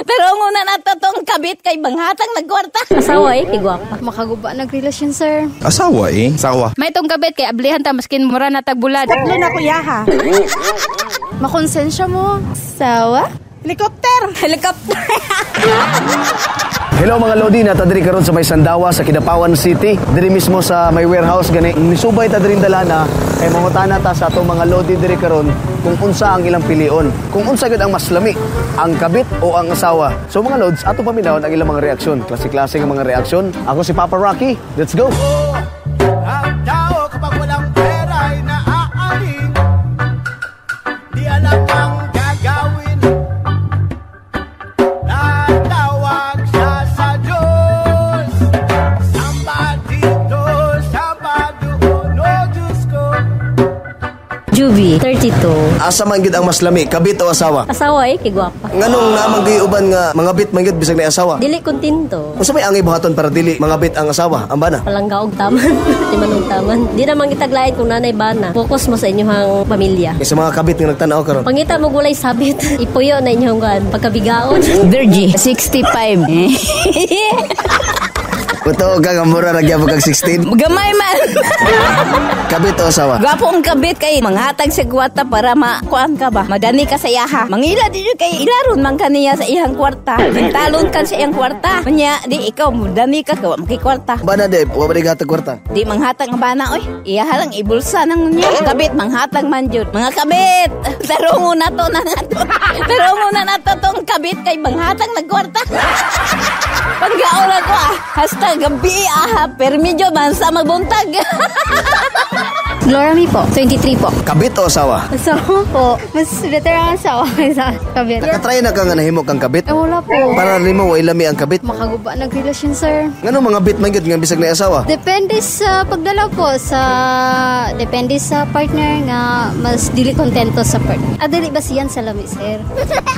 Pero ang una nato tong kabit kay manghatag nag kwarta. Asawa eh, kay gwapa. Makaguba nagrelasyon, sir. Asawa eh. Asawa. May tong kabit kay ablihan ta maskin mura na tag bulad. Tatlo na kuya ha. Makonsensya mo. Sawa? Helicopter! Helicopter. Hello mga Lodi, nata diri karon sa may Sandawa sa Kidapawan City. Diri mismo sa may warehouse gani. Nisubay ta diri dalana kay mangutana ta sa atong mga Lodi diri karon kung unsa ang ilang pilion. Kung unsa gyud ang mas lami, ang kabit o ang asawa. So mga Lods, ato paminawon ang ilang mga reaksyon. Klase-klase nga mga reaksyon. Ako si Papa Rocky. Let's go. Ang tao kapag walang pera ay naaaling. Di alam ang gagawin. Natawag siya sa Diyos. Samba dito, samba doon, oh Diyos ko. Juby, 32. Asa man gyud ang mas lami, kabit o asawa? Asawa eh, kay gwapa. Nganong naman gyud uban nga mga bit man gyud bisag na asawa? Dili kontento. Unsa may angay buhaton para dili mga bit ang asawa? Ang bana? Palanggaog taman. Di man og taman. Di naman kitaglain kung nanay bana. Focus mo sa inyong pamilya. Kay sa mga kabit nga nagtan-aw karon. Pangita mo gulay sabit. Ipuyo na inyong kan pagkabigaon. Virgie, 65. Totoo ka nga mura ra gyapon kag 16. Gamay man. Kabit o asawa? Gwapo ang kabit kay manghatag sa kwarta para makuan ka ba? Madani ka sa iyaha. Mangila di jud kay ilaron man kaniya sa iyang kwarta. Talon kan sa iyang kwarta. Unya di ikaw mudani ka kawa makikwarta. Bana de, wa ba di gatag kwarta? Di manghatag ang bana oy. Iyaha lang ibulsa nang niya. Kabit manghatag man jud. Mga kabit. Tarungo na to na nato. Tarungo na nato tong kabit kay manghatag nag kwarta. Panggaon ko ah. Hasta gabi ah. Permidyo man sa magbuntag. Laura Mi po, 23 po. Kabit o asawa? Asawa po. Mas better ang asawa kaysa kabit. Nakatry na ka nga nahimo kang kabit? Eh, wala po. Para nimo way lami ang kabit. Makaguba nagrelasyon, sir. Ngano mga bit man gyud nga bisag na asawa? Depende sa pagdala po sa depende sa partner nga mas dili kontento sa partner. Ah, dili basihan sa lami, sir.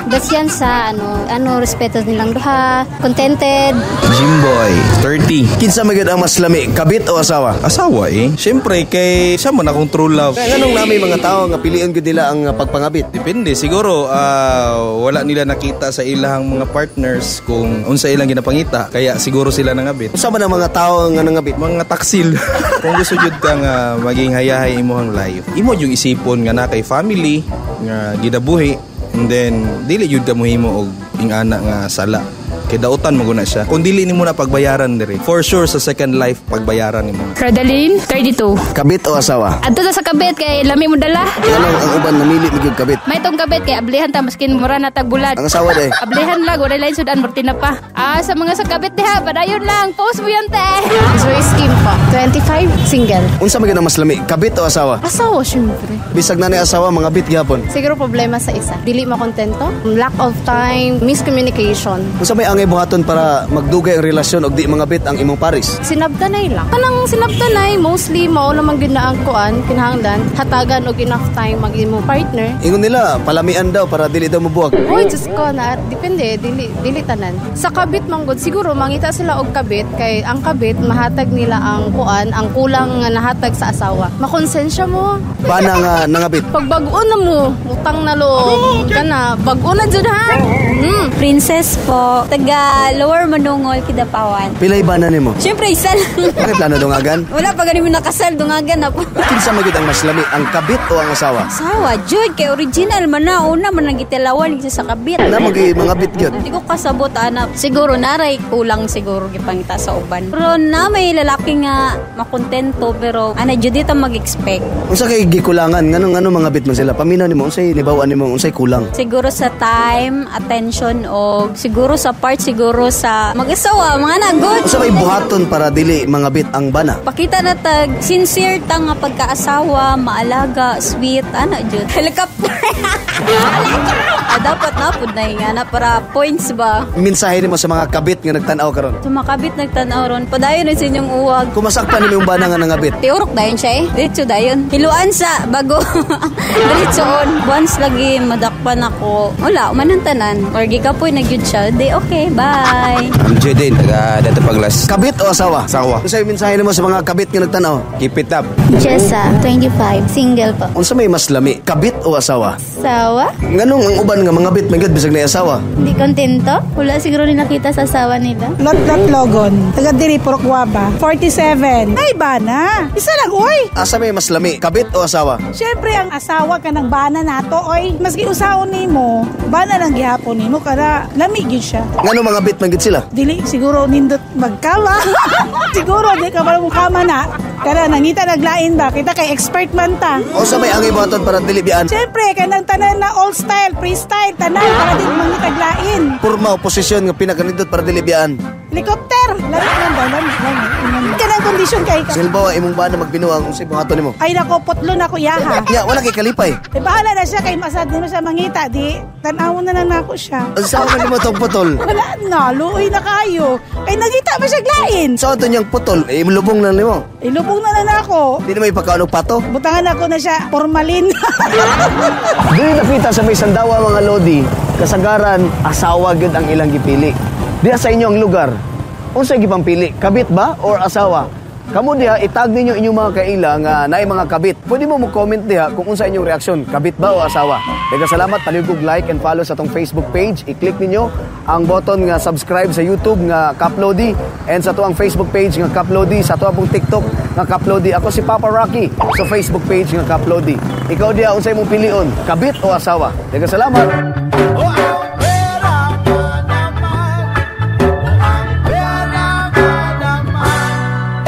Basihan sa ano, ano respeto nilang duha, contented. Jimboy, 30. Kinsa man gyud ang mas lami, kabit o asawa? Asawa eh. Siyempre, kay siya man akong true love. Kaya nganong nami mga tao nga pilion gyud nila ang pagpangabit? Depende siguro, wala nila nakita sa ilang mga partners kung unsa ilang ginapangita kaya siguro sila nangabit. Unsa man ang mga tao nga nangabit? Mga taksil. Kung gusto jud ka nga maging hayahay imong life, imo yung isipon nga na kay family nga gidabuhi and then dili jud ka mohimo og ingana nga sala. Kay dautan mo guna siya. Kung dili nimo na pagbayaran diri, for sure sa second life pagbayaran nimo. Rodaline, 32. Kabit o asawa? Adto ta sa kabit kay lami mo dala. Nganong ang uban namili mi gyud kabit? May tong kabit kay ablihan ta maskin mura na tag bulad. Ang asawa de. Ablihan lang, walay lain sudan, mortina pa. Ah, sa mga sa kabit diha, padayon lang. Post mo yan, te. Joyce Kim po, 25, single. Unsa man gyud ang mas lami, kabit o asawa? Asawa, syempre. Bisag na ni asawa mga bit gyapon. Siguro problema sa isa. Dili makontento, lack of time, miscommunication. Unsa may angay buhaton para magdugay ang relasyon og di mga bit ang imong paris? Sinabtanay lang. Kanang sinabtanay, mostly mao naman gyud na ang kuan, kinahanglan, hatagan og enough time ang imong partner. Ingon nila palamian daw para dili daw mabuwag. Uy, Diyos ko na, depende, dili, dili tanan. Sa kabit manggod, siguro mangita sila og kabit, kay ang kabit, mahatag nila ang kuan, ang kulang nga nahatag sa asawa. Makonsensya mo. Bana nga nangabit. Pag bag-o na mo, utang na loob, kana, bag-o na dyan ha. Princess po, taga Lower Manungol, Kidapawan. Pilay bana nimo? Siyempre, isa lang. Bakit plano dungagan? Wala pa ganin mo nakasal, dungagan na po. Kinsa man gyud ang mas lami, ang kabit o ang asawa? Asawa, Jude, kay original man na, una man ang gitilawan sa kabit. Na mo gyud mga bit gyud. Hindi ko kasabot, ana. Siguro, naray kulang siguro gipangita sa uban. Pero na may lalaki nga makontento, pero ana, Jude, dito mag-expect. Unsa kay gikulangan nganong ngano mga bit man sila? Paminaw nimo unsay nibaw nimo unsay kulang? Siguro sa time, attention, o siguro sa part, siguro sa mag-asawa, mga na, good. Unsa may buhaton para dili mga bit ang bana? Pakita na tag sincere ta nga pagkaasawa, maalaga, sweet, ana jud. Helicopter. Ah, dapat na pud na nga na para points ba. Mensahe nimo sa mga kabit nga nagtan-aw karon. Sumakabit nagtan-aw ron, padayon na sa inyong uwag. Kung masakpan nimo yung bana nga nangabit. Tiurok dayon siya eh. Diretso dayon. Hiluan sa bago. Diretso on. Once lagi madakpan ako. Wala, umanang tanan. Or Kapoy na gyud siya. Di okay, bye. I'm Jaden, taga Dato Paglas. Kabit o asawa? Asawa. Unsay mensahe nimo sa mga kabit nga nagtanaw? Keep it up. Jessa, 25, single po. Unsa may mas lami, kabit o asawa? Asawa? Nganong ang uban nga mga bit man gyud bisag na asawa? Hindi kontento? Wala siguro nila nakita sa asawa nila. Lot Lot Logon. Taga diri Purok Guaba. 47. Ay bana. Isa lang oy. Asa may mas lami, kabit o asawa? Siyempre ang asawa ka ng bana nato oy. Maski usaon nimo, bana lang gihapon nimo kada lami gyud siya. Nganong mga bit man gyud sila? Dili siguro nindot magkama. Siguro di ka mo kama na. Kada nangita naglain ba kita kay expert man ta. Unsa may angay buhaton para dili biyaan? Siyempre kanang tanan na all style, freestyle, tanan para di mangitaglain. Porma o posisyon nga pinakanindot para dili biyaan. Helicopter. Lami man daw, lami, lami. Kanang kondisyon kay ka. Silbawa imong bana magbinuang, unsay buhaton nimo? Ay nako, putlo na ko yaha. Nya wala kay kalipay. Eh, bahala na siya kay masad nimo siya mangita di tan-awon na lang nako siya. Unsa man nimo tong putol? Wala na, luoy na kayo. Kay nangita pa siya glain. Sa ato niyang putol, eh, lubong lang nimo. Ilubong na lang ako. Di na may pagkaon og pato. Butangan ako na siya formalin. Dili napita sa may Sandawa, mga lodi, kasagaran asawa gyud ang ilang gipili. Diha sa inyong lugar, unsay gipampili? Kabit ba or asawa? Kamo diha, itag ninyo inyong mga kaila nga naay mga kabit. Pwede mo mo-comment diha kung unsa inyong reaksyon, kabit ba o asawa. Daghang salamat, palihog like and follow sa atong Facebook page. I-click ninyo ang button nga subscribe sa YouTube nga Kaplodi and sa atuang Facebook page nga Kaplodi, sa atuang pong TikTok nga Kaplodi. Ako si Papa Rocky sa Facebook page nga Kaplodi. Ikaw diha, unsay imong pilion, kabit o asawa? Daghang salamat. O ang pera nga naman, o ang pera nga naman,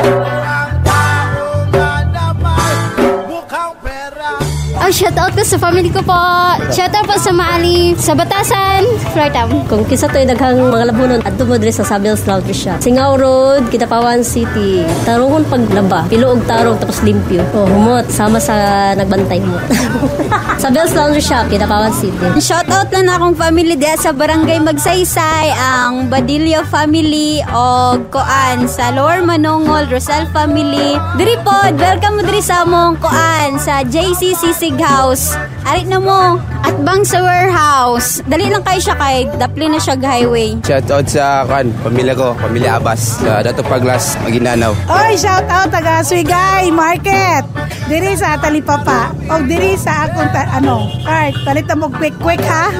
o ang tao nga naman, mukhang pera. Oh, shout out ko sa family ko po. Shout out po sa Maali, sa Batasan, Flortam. Kung kisa to'y daghang mga labunon, adto mo diri sa Sabel's Laundry Shop. Singaw Road, Kidapawan City. Tarungon paglaba, pilo og tarong tapos limpyo. Oh, humot sama sa nagbantay humot. Sabel's Laundry Shop, Kidapawan City. Shout out lang na akong family diha sa Barangay Magsaysay, ang Badillo family og koan sa Lower Manongol, Rosal family. Diri pod, welcome mo diri sa among koan sa JC Sisig House. Ari na mo at bang sa warehouse. Dali lang kayo siya kay dapli na siya highway. Shout out sa kan, pamilya ko, pamilya Abbas, sa Dato Paglas, Maguindanao. Oy, shout out taga Suygay Market. Diri sa Talipapa. Og diri sa akong cart. Palit na mo quick quick ha.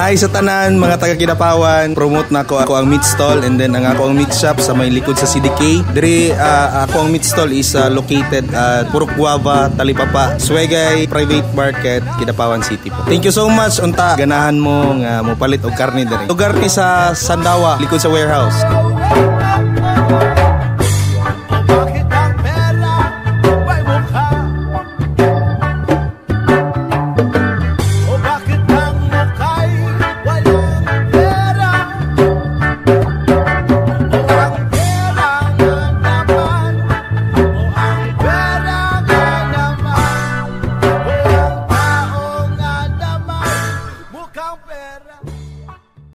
Hi sa tanan mga taga Kidapawan. Promote na ako ako ang meat stall and then ang ako ang meat shop sa may likod sa CDK. Diri ako ang meat stall is located at Purok Guava, Talipapa, Suegay Private Market, Kidapawan City po. Thank you so much unta ganahan mo nga mopalit og karne diri. Lugar ni sa Sandawa, likod sa warehouse. Oh, oh, oh.